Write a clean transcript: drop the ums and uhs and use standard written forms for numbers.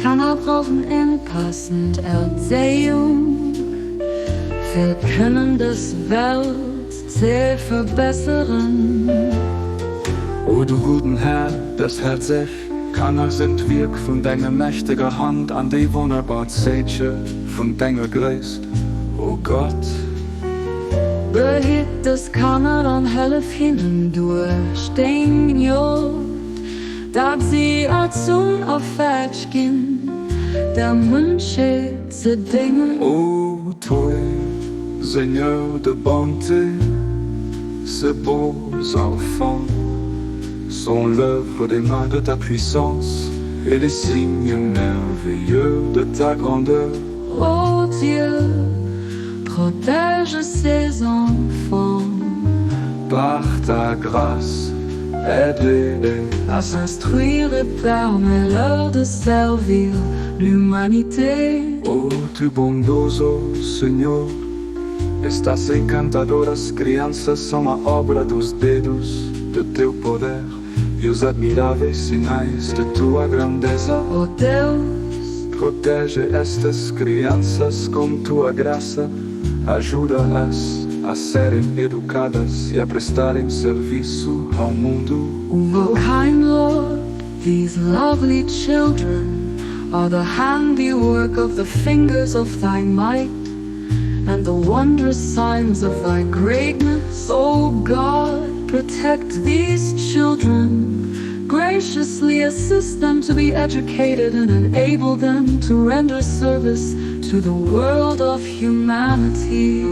Kanner brauchen eng passend Erzéiung, fir kënnen dës Welt ze verbesseren. O du gudden Här, dës häerzeg Kanner sinn d'Wierk vun denger mächteger Hand an déi wonnerbar Zeeche vun denger Gréisst, o Gott. Behitt dës Kanner an hëllef hinnen duerch deng Gnod, dat si erzunn a fäerdeg ginn, der Mënschheet ze déngen. O toi, Seigneur de bonté, ces beaux enfants sont l'œuvre des mains de ta puissance et les signes merveilleux de ta grandeur. O Dieu, protège ces enfants. Par ta grâce, aide-les à s'instruire et permets-leur de servir l'humanité. O tu bondoso Senhor, estas encantadoras crianças são a obra dos dedos de teu poder e os admiráveis sinais de tua grandeza. O Deus, Protege estas crianças com tua graça, ajuda-as a serem educadas e a prestarem serviço ao mundo. O kind Lord, these lovely children are the handiwork of the fingers of thy might and the wondrous signs of thy greatness. O God, protect these children, graciously assist them to be educated and enable them to render service to the world of humanity.